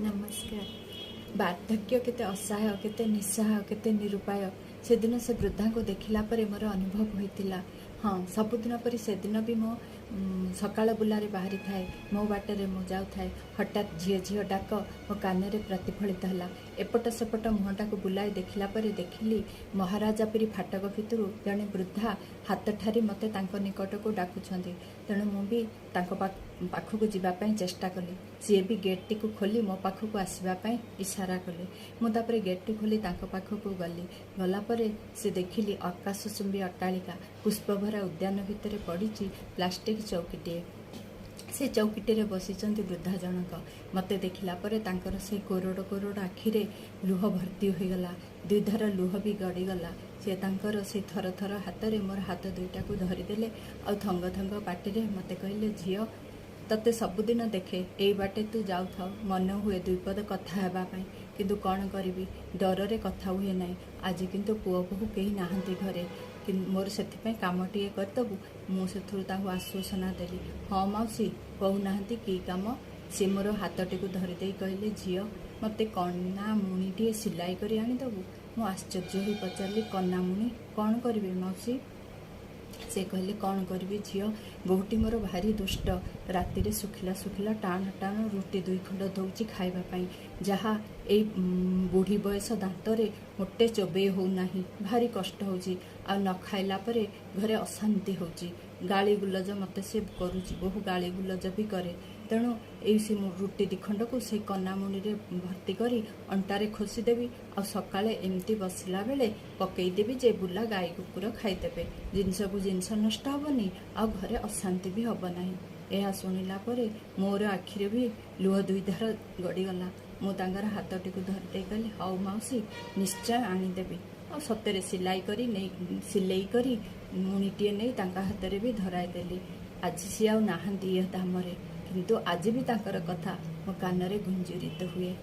ନମସ୍କାର। ବାର୍ଦ୍ଧକ୍ୟ କେତେ ଅସହାୟ, କେତେ ନିଃସହାୟ, କେତେ ନିରୁପାୟ, ସେଦିନ ସେ ବୃଦ୍ଧାଙ୍କୁ ଦେଖିଲା ପରେ ମୋର ଅନୁଭବ ହୋଇଥିଲା। ହଁ, ସବୁଦିନ ପରି ସେଦିନ ବି ମୁଁ ସକାଳ ବୁଲାରେ ବାହାରିଥାଏ। ମୋ ବାଟରେ ମୁଁ ଯାଉଥାଏ। ହଠାତ୍ ଝିଅ ଝିଅ ଡାକ ମୋ କାନରେ ପ୍ରତିଫଳିତ ହେଲା। ଏପଟ ସେପଟ ମୁହଁଟାକୁ ବୁଲାଇ ଦେଖିଲା ପରେ ଦେଖିଲି, ମହାରାଜାପିରି ଫାଟକ ଭିତରୁ ଜଣେ ବୃଦ୍ଧା ହାତ ଠାରି ମୋତେ ତାଙ୍କ ନିକଟକୁ ଡାକୁଛନ୍ତି। ତେଣୁ ମୁଁ ବି ତାଙ୍କ ପାଖକୁ ଯିବା ପାଇଁ ଚେଷ୍ଟା କଲି। ସିଏ ବି ଗେଟ୍ଟିକୁ ଖୋଲି ମୋ ପାଖକୁ ଆସିବା ପାଇଁ ଇସାରା କଲେ। ମୁଁ ତାପରେ ଗେଟ୍ଟି ଖୋଲି ତାଙ୍କ ପାଖକୁ ଗଲି। ଗଲା ପରେ ସେ ଦେଖିଲି, ଆକାଶଚୁମ୍ବୀ ଅଟ୍ଟାଳିକା, ପୁଷ୍ପଭରା ଉଦ୍ୟାନ ଭିତରେ ପଡ଼ିଛି ପ୍ଲାଷ୍ଟିକ୍ ଚୌକିଟିଏ। ସେ ଚୌକିଟିରେ ବସିଛନ୍ତି ବୃଦ୍ଧା ଜଣକ। ମୋତେ ଦେଖିଲା ପରେ ତାଙ୍କର ସେ କୋରଡ଼ କୋରଡ଼ ଆଖିରେ ଲୁହ ଭର୍ତ୍ତି ହୋଇଗଲା। ଦୁଇଧାର ଲୁହ ବି ଗଡ଼ିଗଲା। ସେ ତାଙ୍କର ସେ ଥର ଥର ହାତରେ ମୋର ହାତ ଦୁଇଟାକୁ ଧରିଦେଲେ ଆଉ ଥଙ୍ଗ ଥଙ୍ଗ ପାଟିରେ ମୋତେ କହିଲେ, "ଝିଅ, ତତେ ସବୁଦିନ ଦେଖେ। ଏଇ ବାଟେ ତୁ ଯାଉଥାଉ। ମନ ହୁଏ ଦୁଇପଦ କଥା ହେବା ପାଇଁ। କିନ୍ତୁ କ'ଣ କରିବି, ଡରରେ କଥା ହୁଏ ନାହିଁ। ଆଜି କିନ୍ତୁ ପୁଅ ବୋହୂ କେହି ନାହାନ୍ତି ଘରେ। ମୋର ସେଥିପାଇଁ କାମଟିଏ କରିଦେବୁ?" ମୁଁ ସେଥିରୁ ତାଙ୍କୁ ଆଶ୍ୱାସନା ଦେଲି, "ହଁ ମାଉସୀ, କହୁନାହାନ୍ତି, କି କାମ?" ସେ ମୋର ହାତଟିକୁ ଧରିଦେଇ କହିଲେ, "ଝିଅ, ମୋତେ କନା ମୁଣିଟିଏ ସିଲାଇ କରି ଆଣିଦେବୁ?" ମୁଁ ଆଶ୍ଚର୍ଯ୍ୟ ହୋଇ ପଚାରିଲି, "କନା ମୁଣି କ'ଣ କରିବେ ମାଉସୀ?" ସେ କହିଲେ, "କ'ଣ କରିବି ଝିଅ, ବୋହୂଟି ମୋର ଭାରି ଦୁଷ୍ଟ। ରାତିରେ ଶୁଖିଲା ଶୁଖିଲା ଟାଣ ଟାଣ ରୁଟି ଦୁଇ ଖଣ୍ଡ ଦେଉଛି ଖାଇବା ପାଇଁ, ଯାହା ଏଇ ବୁଢ଼ୀ ବୟସ ଦାନ୍ତରେ ମୋଟେ ଚୋବେଇ ହେଉନାହିଁ। ଭାରି କଷ୍ଟ ହେଉଛି। ଆଉ ନ ଖାଇଲା ପରେ ଘରେ ଅଶାନ୍ତି ହେଉଛି। ଗାଳି ଗୁଲଜ ମୋତେ ସେ କରୁଛି, ବହୁ ଗାଳି ଗୁଲଜ ବି କରେ। ତେଣୁ ଏଇ ସେ ରୁଟି ଦିଖଣ୍ଡକୁ ସେଇ କନାମୁଣିରେ ଭର୍ତ୍ତି କରି ଅଣ୍ଟାରେ ଖୋସିଦେବି ଆଉ ସକାଳେ ଏମିତି ବସିଲା ବେଳେ ପକେଇଦେବି ଯେ ବୁଲା ଗାଈ କୁକୁର ଖାଇଦେବେ। ଜିନିଷକୁ ଜିନିଷ ନଷ୍ଟ ହେବନି ଆଉ ଘରେ ଅଶାନ୍ତି ବି ହେବ ନାହିଁ।" ଏହା ଶୁଣିଲା ପରେ ମୋର ଆଖିରେ ବି ଲୁହ ଦୁଇଧାର ଗଡ଼ିଗଲା। ମୁଁ ତାଙ୍କର ହାତଟିକୁ ଧରିଦେଇ କହିଲି, "ହଉ ମାଉସୀ, ନିଶ୍ଚୟ ଆଣିଦେବି।" ଆଉ ସତରେ ସିଲାଇ କରି ନେଇ, ସିଲେଇ କରି ମୁଣିଟିଏ ନେଇ ତାଙ୍କ ହାତରେ ବି ଧରାଇ ଦେଲି। ଆଜି ସିଏ ଆଉ ନାହାନ୍ତି ଇଏ ଧାମରେ, କିନ୍ତୁ ଆଜି ବି ତାଙ୍କର କଥା ମୋ କାନରେ ଗୁଞ୍ଜରିତ ହୁଏ।